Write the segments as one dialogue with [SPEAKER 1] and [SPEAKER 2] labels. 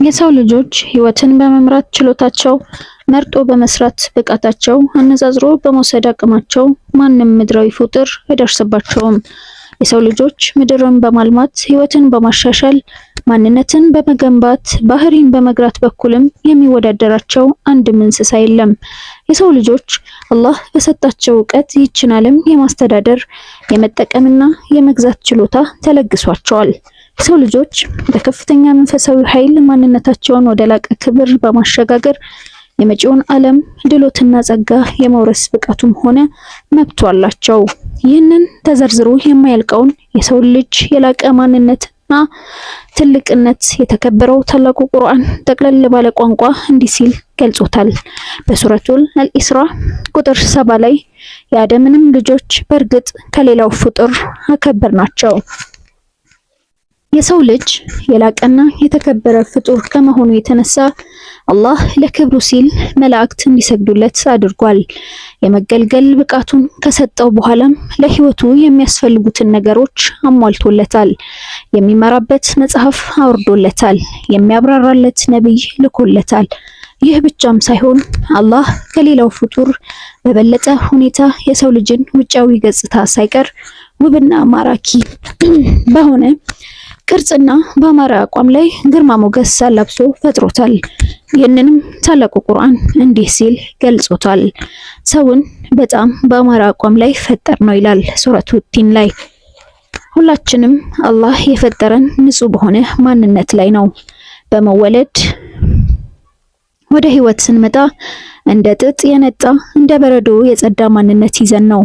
[SPEAKER 1] የሰው ልጆች ህይወትን በመምራት ችሎታቸው፣ መርጦ በመስራት ብቃታቸው፣ አነጻጽሮ በመውሰድ አቅማቸው ማንም ምድራዊ ፍጡር አይደርስባቸውም። የሰው ልጆች ምድርን በማልማት፣ ህይወትን በማሻሻል፣ ማንነትን በመገንባት፣ ባህሪን በመግራት በኩልም የሚወዳደራቸው አንድም እንስሳ የለም። የሰው ልጆች አላህ በሰጣቸው እውቀት ይህችን ዓለም የማስተዳደር፣ የመጠቀምና የመግዛት ችሎታ ተለግሷቸዋል። የሰው ልጆች በከፍተኛ መንፈሳዊ ኃይል ማንነታቸውን ወደ ላቀ ክብር በማሸጋገር የመጪውን ዓለም ድሎትና ጸጋ የመውረስ ብቃቱም ሆነ መብቱ አላቸው። ይህንን ተዘርዝሮ የማያልቀውን የሰው ልጅ የላቀ ማንነትና ትልቅነት የተከበረው ታላቁ ቁርአን ጠቅለል ባለ ቋንቋ እንዲህ ሲል ገልጾታል። በሱረቱል አልኢስራ ቁጥር 70 ላይ የአደምንም ልጆች በእርግጥ ከሌላው ፍጡር አከበርናቸው። የሰው ልጅ የላቀና የተከበረ ፍጡር ከመሆኑ የተነሳ አላህ ለክብሩ ሲል መላእክት እንዲሰግዱለት አድርጓል። የመገልገል ብቃቱን ከሰጠው በኋላም ለሕይወቱ የሚያስፈልጉትን ነገሮች አሟልቶለታል። የሚመራበት መጽሐፍ አውርዶለታል። የሚያብራራለት ነቢይ ልኮለታል። ይህ ብቻም ሳይሆን አላህ ከሌላው ፍጡር በበለጠ ሁኔታ የሰው ልጅን ውጫዊ ገጽታ ሳይቀር ውብና ማራኪ በሆነ ቅርጽና በአማረ አቋም ላይ ግርማ ሞገስ አላብሶ ፈጥሮታል። ይህንንም ታላቁ ቁርአን እንዲህ ሲል ገልጾታል። ሰውን በጣም በአማረ አቋም ላይ ፈጠር ነው ይላል ሱረቱ ቲን ላይ። ሁላችንም አላህ የፈጠረን ንጹህ በሆነ ማንነት ላይ ነው። በመወለድ ወደ ህይወት ስንመጣ እንደ ጥጥ የነጣ እንደ በረዶ የጸዳ ማንነት ይዘን ነው።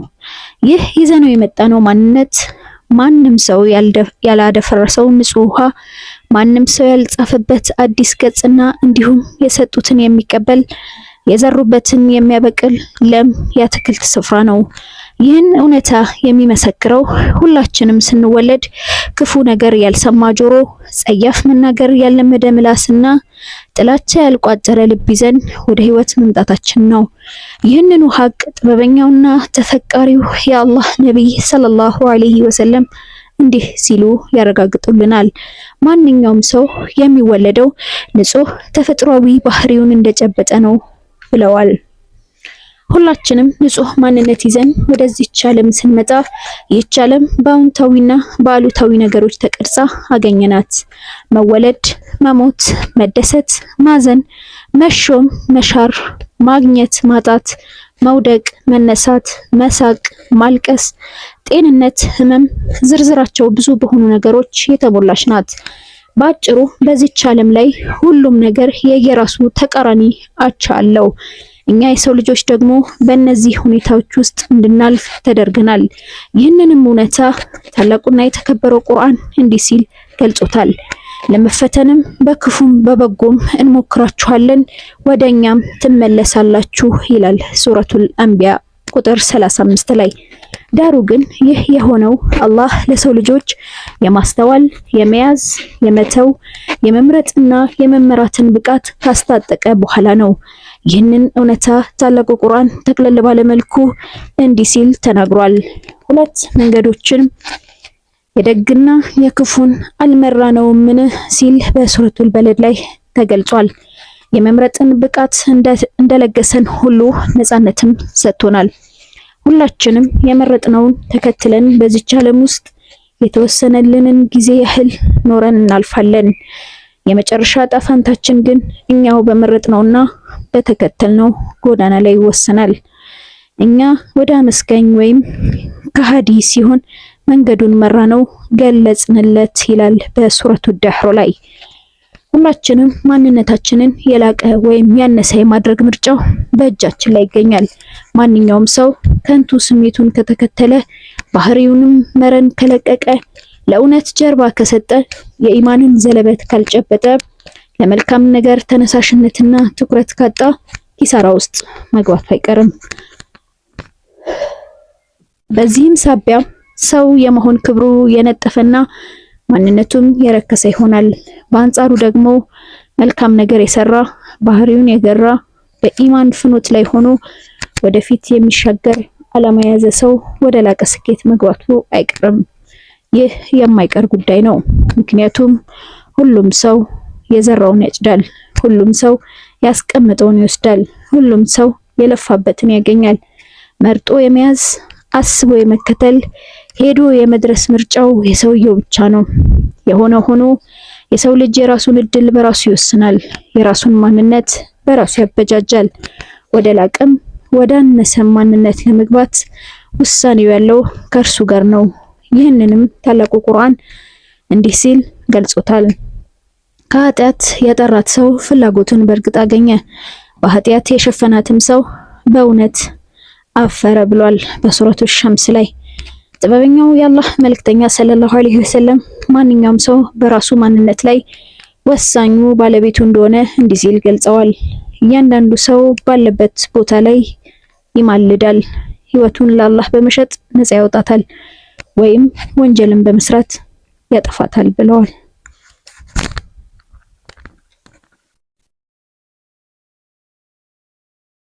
[SPEAKER 1] ይህ ይዘነው የመጣነው ማንነት ማንም ሰው ያላደፈረሰው ንጹህ ውሃ፣ ማንም ሰው ያልጻፈበት አዲስ ገጽና እንዲሁም የሰጡትን የሚቀበል የዘሩበትን የሚያበቅል ለም የአትክልት ስፍራ ነው። ይህን እውነታ የሚመሰክረው ሁላችንም ስንወለድ ክፉ ነገር ያልሰማ ጆሮ፣ ጸያፍ መናገር ያልለመደ ምላስና ጥላቻ ያልቋጠረ ልብ ይዘን ወደ ህይወት መምጣታችን ነው። ይህንኑ ሀቅ ጥበበኛውና ተፈቃሪው የአላህ ነቢይ ሰለላሁ ዐለይሂ ወሰለም እንዲህ ሲሉ ያረጋግጡልናል። ማንኛውም ሰው የሚወለደው ንጹህ ተፈጥሯዊ ባህሪውን እንደጨበጠ ነው ብለዋል። ሁላችንም ንጹህ ማንነት ይዘን ወደዚህች ዓለም ስንመጣ ይህች ዓለም በአዎንታዊና በአሉታዊ ነገሮች ተቀርጻ አገኘናት። መወለድ፣ መሞት፣ መደሰት፣ ማዘን፣ መሾም፣ መሻር፣ ማግኘት፣ ማጣት፣ መውደቅ፣ መነሳት፣ መሳቅ፣ ማልቀስ፣ ጤንነት፣ ህመም፣ ዝርዝራቸው ብዙ በሆኑ ነገሮች የተሞላች ናት። በአጭሩ በዚህች ዓለም ላይ ሁሉም ነገር የየራሱ ተቃራኒ አቻ አለው። እኛ የሰው ልጆች ደግሞ በእነዚህ ሁኔታዎች ውስጥ እንድናልፍ ተደርገናል። ይህንንም እውነታ ታላቁና የተከበረው ቁርአን እንዲህ ሲል ገልጾታል። ለመፈተንም በክፉም በበጎም እንሞክራችኋለን፣ ወደ እኛም ትመለሳላችሁ ይላል ሱረቱል አንቢያ ቁጥር 35 ላይ። ዳሩ ግን ይህ የሆነው አላህ ለሰው ልጆች የማስተዋል፣ የመያዝ፣ የመተው፣ የመምረጥና የመመራትን ብቃት ካስታጠቀ በኋላ ነው። ይህንን እውነታ ታላቁ ቁርአን ጠቅለል ባለ መልኩ እንዲህ ሲል ተናግሯል። ሁለት መንገዶችን የደግና የክፉን አልመራነውምን ሲል በሱረቱል በለድ ላይ ተገልጿል። የመምረጥን ብቃት እንደለገሰን ሁሉ ነፃነትም ሰጥቶናል። ሁላችንም የመረጥነውን ተከትለን በዚች ዓለም ውስጥ የተወሰነልንን ጊዜ ያህል ኖረን እናልፋለን። የመጨረሻ ዕጣ ፈንታችን ግን እኛው በመረጥነውና በተከተልነው ጎዳና ላይ ይወሰናል። እኛ ወደ አመስጋኝ ወይም ከሃዲ ሲሆን መንገዱን መራነው ገለጽንለት ይላል በሱረቱ ዳህሮ ላይ። ሁላችንም ማንነታችንን የላቀ ወይም ያነሰ የማድረግ ምርጫው በእጃችን ላይ ይገኛል። ማንኛውም ሰው ከንቱ ስሜቱን ከተከተለ፣ ባህሪውንም መረን ከለቀቀ፣ ለእውነት ጀርባ ከሰጠ፣ የኢማንን ዘለበት ካልጨበጠ፣ ለመልካም ነገር ተነሳሽነትና ትኩረት ካጣ ኪሳራ ውስጥ መግባቱ አይቀርም። በዚህም ሳቢያ ሰው የመሆን ክብሩ የነጠፈና ማንነቱም የረከሰ ይሆናል። በአንጻሩ ደግሞ መልካም ነገር የሰራ፣ ባህሪውን የገራ፣ በኢማን ፍኖት ላይ ሆኖ ወደፊት የሚሻገር ዓላማ የያዘ ሰው ወደ ላቀ ስኬት መግባቱ አይቀርም። ይህ የማይቀር ጉዳይ ነው። ምክንያቱም ሁሉም ሰው የዘራውን ያጭዳል። ሁሉም ሰው ያስቀመጠውን ይወስዳል። ሁሉም ሰው የለፋበትን ያገኛል። መርጦ የመያዝ፣ አስቦ የመከተል፣ ሄዶ የመድረስ ምርጫው የሰውየው ብቻ ነው። የሆነ ሆኖ የሰው ልጅ የራሱን እድል በራሱ ይወስናል። የራሱን ማንነት በራሱ ያበጃጃል። ወደ ላቀም ወደ አነሰም ማንነት ለመግባት ውሳኔው ያለው ከእርሱ ጋር ነው። ይህንንም ታላቁ ቁርአን እንዲህ ሲል ገልጾታል። ከኃጢአት ያጠራት ሰው ፍላጎቱን በእርግጥ አገኘ፣ በኃጢአት የሸፈናትም ሰው በእውነት አፈረ ብሏል በሱረቱ ሸምስ ላይ። ጥበበኛው የአላህ መልእክተኛ ሰለላሁ ዐለይሂ ወሰለም ማንኛውም ሰው በራሱ ማንነት ላይ ወሳኙ ባለቤቱ እንደሆነ እንዲህ ሲል ገልጸዋል። እያንዳንዱ ሰው ባለበት ቦታ ላይ ይማልዳል። ህይወቱን ለአላህ በመሸጥ ነፃ ያወጣታል ወይም ወንጀልን በመስራት ያጠፋታል ብለዋል።